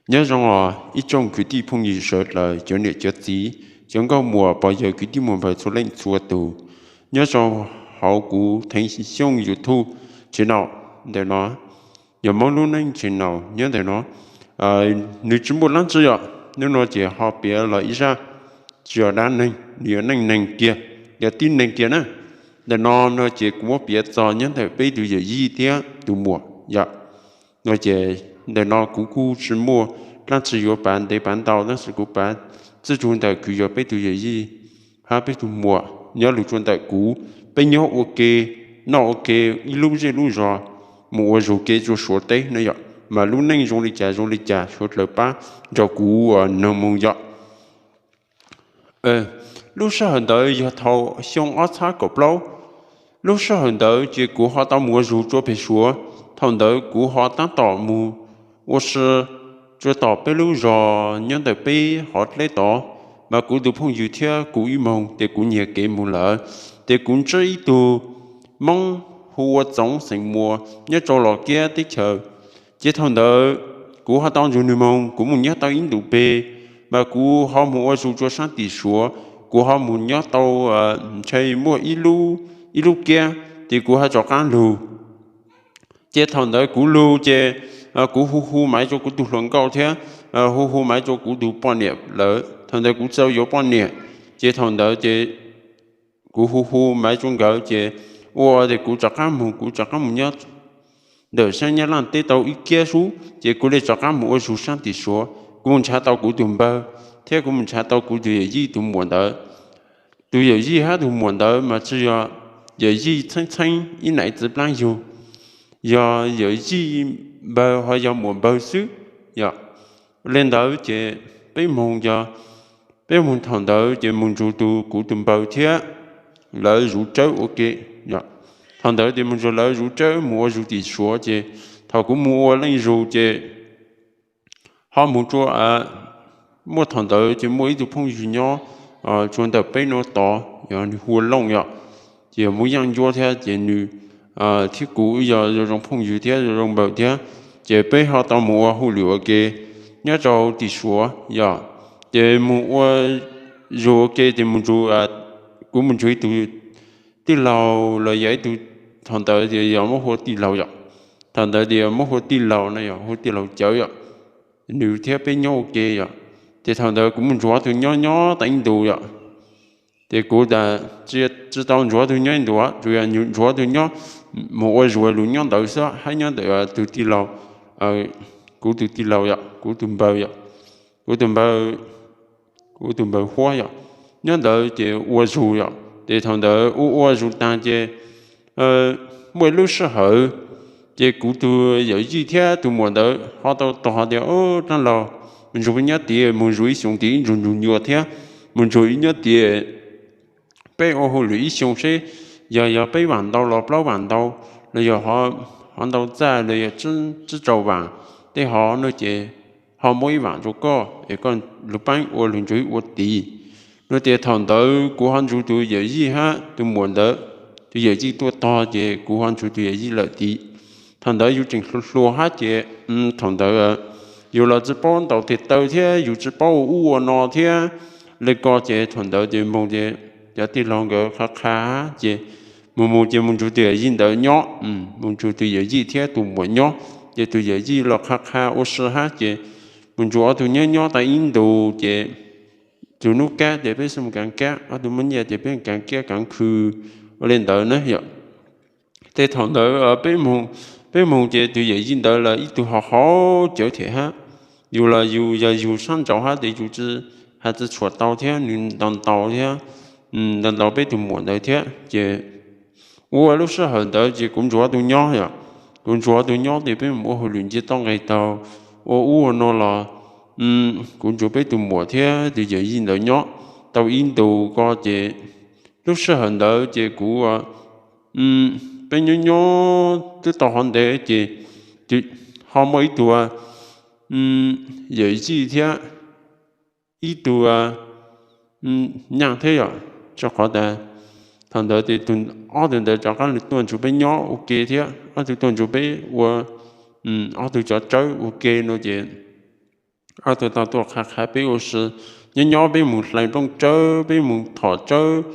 Nyob zoo os ib tsoom kwv tij phooj ywg sawv daws, cov niam cov txiv, cov nkauj muam pog yawg kwv tij muam npawg txhua leej txhua tus. Nyob zoo hauv kuv Theev Xyooj YouTube channel ntawm no, yog Hmoob Lub Neej channel nyob ntawm no. Nws tsis muaj dab tsi yom, hnub no ces ho piav los ib zaj tsis yog dab neeg, nws yog neej neeg kiag, yog tib neeg kiag na. Ntawm no no ces kuv muab piav txog nyob ntawm peb tus yawm yij thiab tus muam yom. No ces ntawm no kuv kuj tsis muaj dab tsi yuav pav ntev pav ntau, tab sis kuv pav txij tug ntawm kuv yog peb tus yawm yij hab peb tus muam nyob lug rua ntawm kuv, peb nyob ua ke, noj ua ke ib lub zej lub zos, mus ua zug ke rua Suav teb no yom. Mas lub neej zoo li cas zoo li cas sawv daws pab nrog kuv noog moog yom. Lub sij hawm ntawd yog thaum xyoo ob txhab kaum plaub. Lub sij hawm ntawd ces kuv ho tau mus ua zug rua peg Suav. Thaum ntawd kuv ho tab tom mus ua si rua tom peb lub zos nyob ntawm peb hov dleb tod, mas kuv tus phooj ywg thiab kuv ib moog tes kuv nyiag kev mus lawm, tes kuv ntsib ib tug Hmoob hu ua Txoov xeem Muas nyob rau Los Kiab teb chaws. Ces thaum ntawd kuv ho tau nrug nws moog, kuv mus nyob tau ib ntus peg, mas kuv ho mus ua zug rua saab tim Suav, kuv ho mus nyob tau ntshe muaj ib lub kiab, ces kuv ho rov qaab lug. Ces thaum ntawd kuv lug ces kuv hu hu maiv rua kuv tug hluas nkauj thiab hu hu maiv rua kuv tug poj niam lawm. Thaum ntawd kuv txawm yuav poj niam, ces thaum ntawd ces kuv hu hu maiv rua nkawd ces ua tes kuv rov qaab moog, kuv rov qaab mus nyob ntawm saab Nyab Laaj teb tau ib kiab sub, ces kuv le rov qaab mus ua zug saab tim Suav. Kuv mus nrhav tau kuv tug npawg thiab kuv mus nrhav tau kuv tug yawm yij tug muam ntawd. Tug yawm yij hab tug muam ntawd mas tsi yog yawm yij txheeb txheeb ib nam txiv plaab yug, yog yawm yij npawg ho yog muam npawg xwb yom. Le ntawd ces peb moog, peb moog thaum ntawd ces moog nrug tug kuv tug npawg thiab lawv zuv tsawb ua ke. Thaum ntawd ces moog nrug lawv zuv tsawb mus ua zug tim Suav ces thaum kuv mus ua leej zug ces ho mus rua, muaj thaum ntawd ces muaj ib tug phooj ywg nyob rua ntawm peb nuav tod, yog nws hu ua Looj yom, ces yog Moob Yaaj Ncuab thiab ces nws thiab kuv yog zoo zoo phooj ywg thiab zoo zoo npawg thiab, ces peb ho tau mus ua hauj lwm ua ke nyob rau tim Suav yom. Ces mus ua zug ua ke ces mus nrug, kuv mus nrug ib tug tij laug los yog ib tug, thaum ntawd ces yog muab hu ua tij laug yom. Thaum ntawd ces yog muab hu ua tij laug no yog hu ua tij laug Cawv yom. Nws thiab peb nyob ua ke yom. Ces thaum ntawd kuv mus nrug ob tug nyob nyob tau ib ntus yom, ces kuv tsi tau nrug ob tug nyob ib ntus, tsuas yog nrug ob tug nyob mus ua zug lug nyob ntawd xwb hab nyob ntawm tug tij laug, kuv tug tij laug yom, kuv tug npawg yom, kuv tug npawg, kuv tug npawg Huab yom, nyob ntawd ces ua zug yom. Ces thaum ntawd ua ua zug taag ces muaj ib lub sij hawm ces kuv tug yawm yij thiab tug muam ntawd ho tau tog tias, Dlaab Laug, mus nrug peb nyob tid, mus zug ib xyoos tid ib nrug nrug nyuas thiab, mus nrug ib nyob tid peb ua hauj lwm ib xyoos seb yog, yog peb vaam ntau los plaub vaam ntau, los yog ho ntau txaj los yog tsib rau vaam, tej hov no ces ho muab ib vaam rua koj es koj lug paab ua lug nrug ib ua tid. No ces thaum ntawd kuv ho nrug tug yawm yij hab tug muam ntawd, tug yawm yij tuaj tog ces kuv ho nrug tug yawm yij lawm tid. Thaum ntawd yus tseem hluas hluas hab ces thaum ntawd yus los tsi paub ntaus tes taw thiab yus tsi paub ua ub ua no thiab le ko ces thaum ntawd ces moog ces cov tij laug nkawd qha qha hab ces mus mus ces mus nrug tug yawm yij ntawd nyob, mus nrug tug yawm yij thiab tug muam nyob, ces tug yawm yij los qha qha ua si hab ces mus nrug ob tug nyob nyob tau ib ntus ces tug nub kab ces peb xub mus kaav kab, ob tug muaj nyiaj ces peb kaav kab kaav khw ua le ntawd na yom. Ces thaum ntawd peb moog ces tug yawm yij ntawd los ib tug ho haus cawv them hab, yus los yus yog yus sab nraud hab ces yus tsi has tsi tshuam tau thiab nws ntaus ntaus thiab ntaus ntaus peb tug muam ntawd thiab ces ua lub sij hawm ntawd ces kuv nrug ob tug nyob yom. Kuv nrug ob tug nyob ces peb mus ua hauj lwm nce toj nqes taug, ua ub ua no los kuv nrug peb tug muam thiab tug yawm yij ntawd nyob tau ib ntus ko ces lub sij hawm ntawd ces kuv, peb nyob nyob twb tau hov ntev ces ho muaj ib tug yawm yij thiab ib tug nyaaj thiab yom, rau qhov tas thaum ntawd ces ob tug ntawd rov qab tuaj nrug peb nyob ua ke thiab ob tug tuaj nrug peb ua ob tug cov tsawb ua ke no ces ob tug tau tuaj qha qha peb ua si, nyob nyob peb mus hlais nplooj tsawb, peb mus thom tsawb,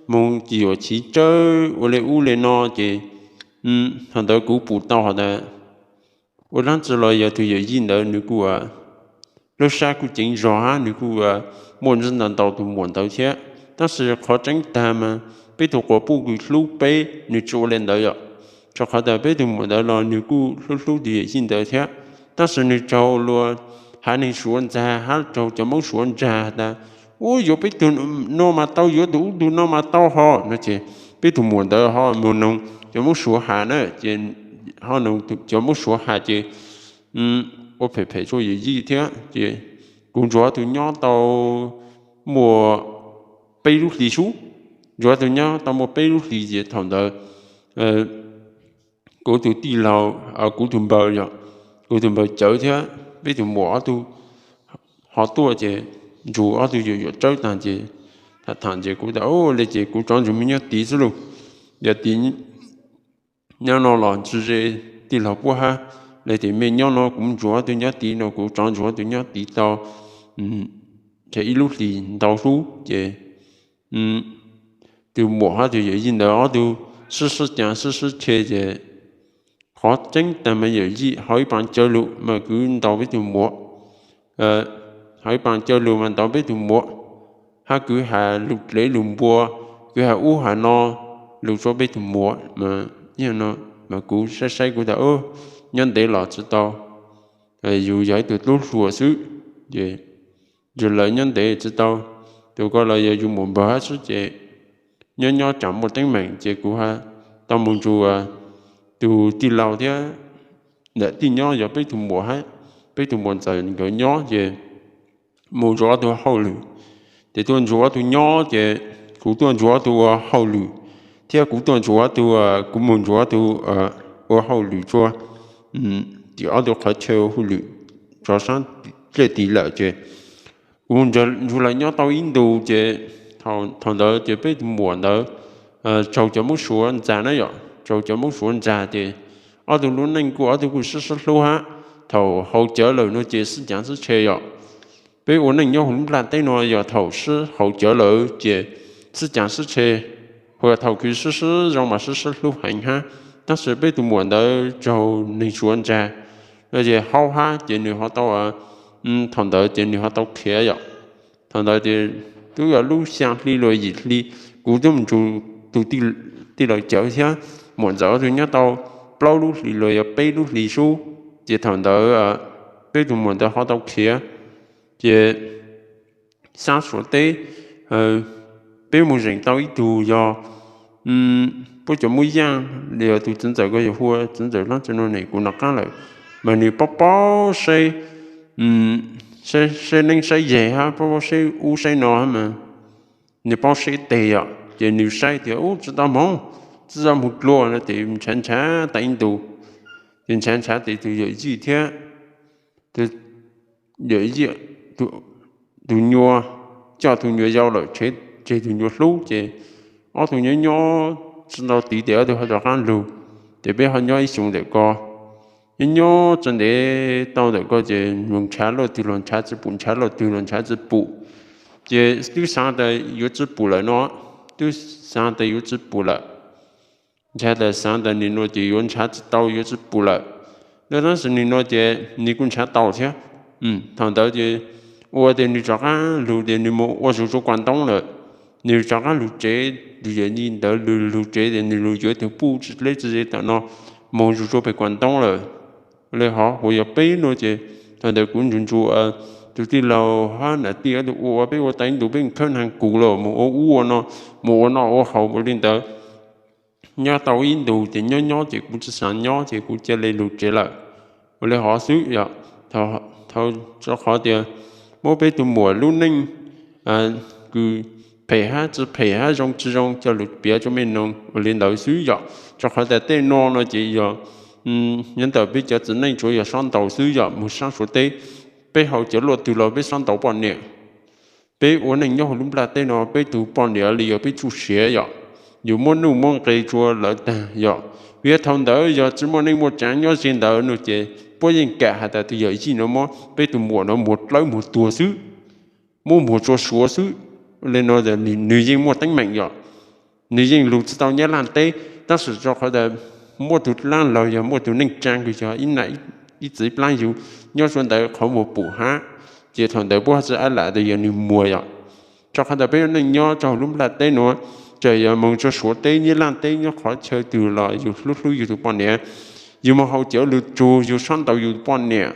mus cim yuam chiv tsawb ua li ub li no ces thaum ntawd kuv pum tau has tas ua dlaab tsi los yog tus yawm yij ntawd nws kuj lub sab kuj ceev zog hab nws kuj muaj ntau ntau tus muam ntawd thiab. Tab sis qhov tseeb tag mas peb tug quas puj kws hlub peb nws tsis ua li ntawd yom, rau qhov tas peb tug muam ntawd los nws kuj hlub hlub tus yawm yij ntawd thiab. Tab sis nws raug luag has neeg Suav ntxag hab raug cov Moob Suav ntxag tas, ub, yuav peb tug no mas tau, yuav tus ub tug no mas tau hos no ces peb tug muam ntawd ho mus noog cov Moob Suav has na ces, ho noog cov Moob Suav has ces ua phem phem rua yawm yij thiab ces kuv ntsuag ob tug nyob tau muaj peb lub hlis sub. Ntsuag ob tug nyob tau muaj peb lub hlis ces thaum ntawd kuv tus tij laug, kuv tus npawg yog, kuv tus npawg Cawv thiab peb tus muam ob tug ho tuaj ces ntsuag ob tug yuav yuam tsawb tag ces tham tham ces kuv tas, ua li ces kuv rov ntsuag mej nyob tid xwb lauj. Yog tid nyob no los tsi ze tij laug puab hab, li ces mej nyob no kuv ntsuag ob tug nyob tid no, kuv rov ntsuag ob tug nyob tid tau ib lub hlis ntau sub ces tus muam hab tus yawm yij ntawd ob tug sib sib caav sib sib tshe ces qhov tseeb tag mas yawm yij hauv ib paas cawv lug mas kwv ntaus peb tus muam, hauv ib paas cawv lug mas ntaus peb tus muam, hab kwv has lug dlev lug npua, kwv has ub has no lug rua peb tus muam mas, no mas kuv saib saib kuv tas, nyob ntev los tsi tau, yus yog ib tug tub hluas xwb, yus lawv nyob ntev tsi tau, tus ko los yog yus muam npawg hab xwb ces nyob nyob tsaam muaj teeb meem ces kuv has tau mus nrug tus tij laug thiab ntawm tij nyob yog peb tus muam hab peb tus muam ntxawm nkawd nyob ces mus nrug ob tug hauj lwm. Ces tuaj nrug ob tug nyob ces kuv tuaj nrug ob tug ua hauj lwm, thiab kuv tuaj nrug ob tug, kuv mus nrug ob tug ua hauj lwm rua tim ob tug qhov chaw ua hauj lwm rov saab dlej tid lawm ces kuv nrug lawv nyob tau ib ntus ces thaum ntawd ces peb tus muam ntawd raug cov Moob Suav ntxag na yom, raug cov Moob Suav ntxag ces ob tug lub neej kuj ob tug kuj sib sib hlub hab. Thaum haus cawv lawm no ces sib caav sib tshe yom. Peb ua neej nyob huv lub nplaj teb no yog thaum sib haus cawv lawm ces sib caav sib tshe, hu thaum kws sib sib zoo mas sib sib hlub heev hab. Tab sis peb tus muam ntawd raug neeg Suav ntxag no ces haub hab ces nws ho tau, thaum ntawd ces nws ho tau khiav yom. Thaum ntawd ces twb yog lub xyaa hli los yim hli, kuv twb mus nrug tus tij laug Cawv thiab muam ntxawm ob tug nyob tau plaub lub hlis los yog peb lub hlis sub, ces thaum ntawd peb tus muam ntawd ho tau khiav. Ces sab Suav teb peb mus zeem tau ib tug yog puab cov Moob Yaaj, yog tus txiv ntxawm ko yog hu ua txiv ntxawm Laab Txwv no ne, kuv nov qaab lawm, mas nws paub paub saib, saib neeb saib yaig hab paub paub saib ub saib no hab mas nws paub saib teg yom. Ces nws saib tias ub tsi tau moog, tsi tau moog dlua no ces ntshav ntshav tas ib ntus, ces ntshav ntshav tes tus yawm yij thiab yawm yij, tus nyuas coj tus nyuas yau lawm tseg tus nyuas hlub ces ob tug nyob nyob tsi tau tid tes ob tug ho rov qaab lug, ces peb ho nyob ib xyoo ntawm ko. Nyob nyob tsi ntev tau ntawm ko ces moog nrhav luaj twg los nrhav tsi pum, nrhav luaj twg los nrhav tsi pum. Ces twb xaav tas yuav tsi pum lawm no, twb xaav tas yuav tsi pum lawm. Nrhav tas xaav tas nim no ces yuav nrhav tsi tau yuav tsi pum lawm. Tab sis nim no ces nws kuj nrhav tau thiab. Thaum ntawd ces ua tias nws rov qaab lug tias nws moog ua zug rua kuas ntoob lawm, nws rov qaab lug tsev, tus yawm yij ntawd lug lug tsev tias nws lug yuav tug puj tsi dleb tsi ze tam no moog zug rua peg kuas ntoob lawm. Ua li hov ua yog peb no ces thaum ntawd kuv nrug nrug tus tij laug hab nam tij ob tug ua ua peb ua tas ib ntus peb khawb nag kuv los moog ua ub ua no, moog ua noj ua haus ua li ntawd. Nyob tau ib ntus ces nyob nyob ces kuv tsi xaav nyob ces kuv cia li lug tsev lawm. Ua li hov xwb yom, thaum rau qhov tias muab peb tug muam lub neej kws phem hab tsi phem hab zoo tsi zoo coj lug piav rua mej noog ua li ntawd xwb yom. Rau qhov tas tej no no ces yog nyob ntawm peb cov txiv neej tsuav yog sab ntaus xwb yom, moog sab Suav teb peb haus cawv luaj twg los peb sab ntaus poj niam. Peb ua neej nyob huv lub nplaj teb no peb tug poj niam li yog peb txuj siav yom, yus muab nuj muab nqe rua lawv tag yom. Vim thaum ntawd yog tsi muaj neej muaj tsaav nyob ze ntawd no ces puab yeej kam has tas tus yawm yij no muab peb tus muam no muag dlawb muag tuag xwb, muab muag tsua suav xwb. Li no nws yeej muaj teeb meem yom, nws yeej lug tsi tau Nyab Laj teb, tab sis rua qhov tas muaj tug dlaab laug yog muaj tug neej tsaa kws yog ib nam ib txiv plaab yug nyob tsua ntawd qhov muag pum hab, ces thaum ntawd puab tsi ab lam tas yog nws muag yom. Rua qhov tas peb ua neej nyob rua huv lub nplaj teb nuav, txawm yog moog tsua suav teb nyab laj teb nyob qhov chaw twg los yug hlub hlub yug tug poj niam, yug moog haus cawv lug tsug, yug xob ntaus yug tug poj niam,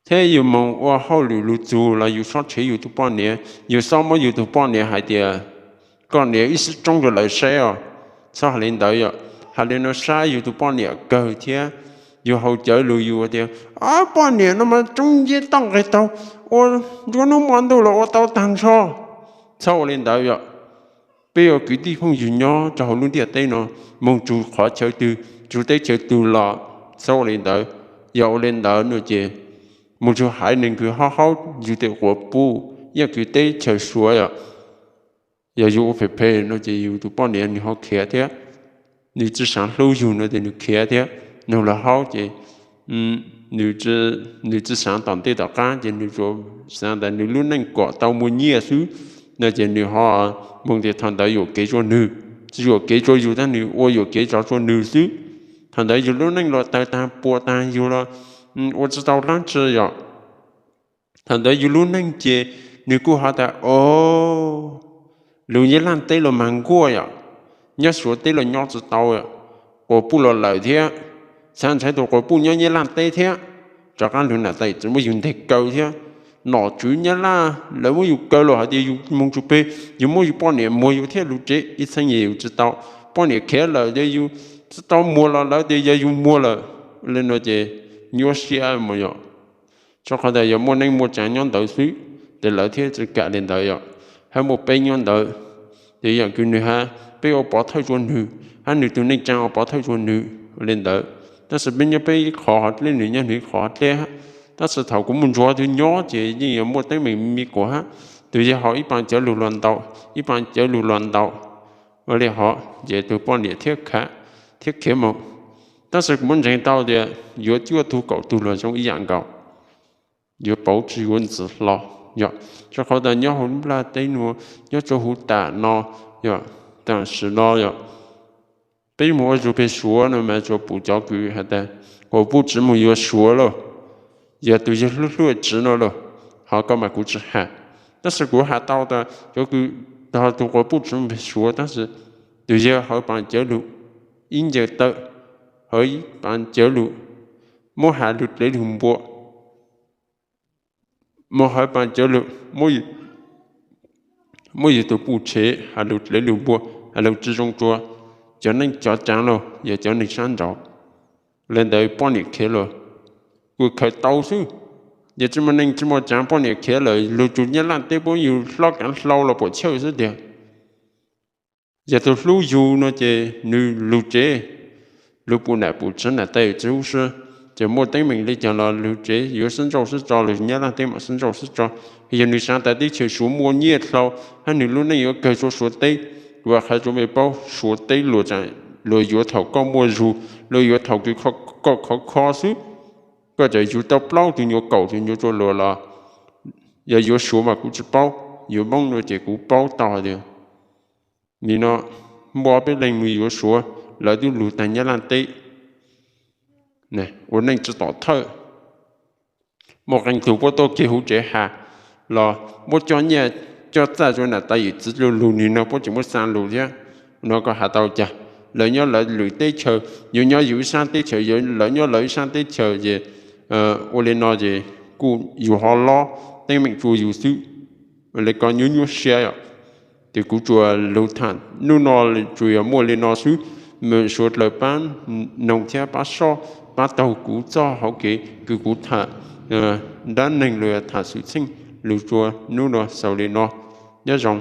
thiab yug moog ua hauj lwm lug tsug los yug xob tshev yug tug poj niam, yug xob muab yug tug poj niam hais tias koj nias ib sib roob rua lawv saib os. Txhob has li ntawd yom, has li no sab yug tug poj niam kawg thiab. Yug haus cawv lug yug tias, poj niam no mas roob nceb toj nqeg taug, ua nruab nub mo ntuj los ua tau taag nrho. Txhob ua li ntawd yom. Peb ua kwv tij phooj ywg nyob rua huv lub ntiaj teb no, moog tsug qhov chaw twg tsug teb chaws twg los txhob ua li ntawd. Yog ua li ntawd no ces moog tsug haiv neeg kws haub haub yug tej quas puj, yog kws teb chaws suav yom, yog yug ua phem phem no ces yug tug poj niam nws ho khiav thiab. Nws tsi saav hlub yug no ces nws khiav thiab. Nug lawv haub ces nws tsi saav tom ntej tom qaab ces nws tsuas saav tas nws lub neej kom tau muaj nyiaj xwb no ces nws ho moog tias thaum ntawd yuam kev tsua nws, tsi yuam kev tsua yug tab nws ua yuam kev tsua nws xwb. Thaum ntawd yug lub neej los tawg taag puas taag yug los ua tsi tau dlaab tsi yom. Thaum ntawd yug lub neej ces nws kuj has tas, o, lug nyab laj teb los mas nkuaj yom, nyob suav teb los nyob tsi tau yom, quas puj los lawm thiab, xaav ntshai tus quas puj nyob nyab laj teb thiab, rov qaab lug nam tais tsi muab yug nteg kaw thiab. Nom tswv nyab laj lawv muab yug kaw los hais tias yug moog tsua peg, yug muab yug poj niam muag yug thiaj lug tsev, ib txheeb yug tsi tau. Poj niam khiav lawm ces yug tsi tau muag los lawv tias yog yug muag lawm. Li no ces nyuaj siab mus yom. Rua qhov tas yog muaj neej muaj tsaav nyob ntawd xwb, ces lawv thiaj tsi kam li ntawd yom. Hab muaj peb nyob ntawd, ces yam kws nws has peb ua pov thawj tsua nws, hab nws tug neej tsaa ua pov thawj tsua nws li ntawd. Tab sis peb nyob peb ib qho hov dleb, nws nyob nws ib qho hov dleb. Tab sis thaum kuv mus ntsuag tug nyob ces yeej yuav muaj teeb meem me kuas hab, tus yawg haus ib paas cawv lug los ntaus, ib paas cawv lug los ntaus. Ua li hov ces tug poj niam thiaj khiav, thiab khiav mus. Tab sis kuv muab ntseeg tau tias yuav cuaj tug kaum tug los zoo ib yam nkaus, yuav pauv tsi yuav ntxiv hlo yom. Rua qhov tas nyob huv lub nplaj teb nuav, nyob tsua huv tam no yom, tam sim no yom, peb mus ua zug peg suav no mas tsuas pum cov kws has tas, quas puj tsi mus yuav suav lauj, yog tus yawg hlub hlub tsi no lauj, hov koj mas kuv tsi has. Tab sis kuv has tau tas cov kws tog tug quas puj tsi mus peg suav, tab sis tus yawg hawv paas cawv lug ib ncaws tawm, hawv paas cawv lug muab has lug dlev lug npua, mus hawv paas cawv lug muab yug tug puj tshev has lug dlev lug npua, has lug tsi zoo tsua cov neej cov tsaav los yog cov neeg sab nraud. Li ntawd poj niam khiav los kuj khaws tau xwb. Yog tsi muaj neej tsi muaj tsaav poj niam khiav lawm lug tsua nyab laj teb puab yug hlob kaav hlau los puam chawj xwb tiag. Yog tug hlub yug no ces nws lug tsev, lug pum nam pum tswv nam tais tswv huv si, ces muaj teeb meem li cas los lug tsev yuav sib ntsauj sib tso, lug nyab laj teb mam sib ntsauj sib tso. Yog nws saav tas teb chaws suav muaj nyiaj dlhau hab nws lub neej yuav kawg tsua suav teb, kuv qha tsua mej paub suav teb luag yuav thaum koj muaj zug, luag yuav thaum kws koj khov kho xwb. Koj txawm yuav tau plaub tug nyuas kaum tug nyuas tsua luag los, yog yuav suav mas kuv tsi paub, yuav moob no ces kuv paub tau hais tias nim no muaj ob peb leeg mus yuav suav, lawv twb lug taag nyab laj teb ua neej tsi tom thawj. Muaj qee tug puab tuaj kiag huv tsev has los muab coj nyiaj coj txaj tsua nam tais yawm txiv lug lug, nim no puab tseem muab xaa lug thiab. No koj has tau cas? Lawv nyob lawv lwm teb chaws, yus nyob yus ib sab teb chaws, lawv nyob lawv ib sab teb chaws ces ua li no ces kuj yus ho lob teeb meem tsua yus xwb. Ua li ko nyuaj nyuaj siab yom. Ces kuv tsuas lug tham hnub no tsuas yog muaj li no xwb. Mej suav dlawg pab noog thiab pab soj pab taug kuv txoj hauv kev kws kuv tham dlaab neeg los tham xwm txheej lug tsua hnub no xaus li no. Nyob zoo.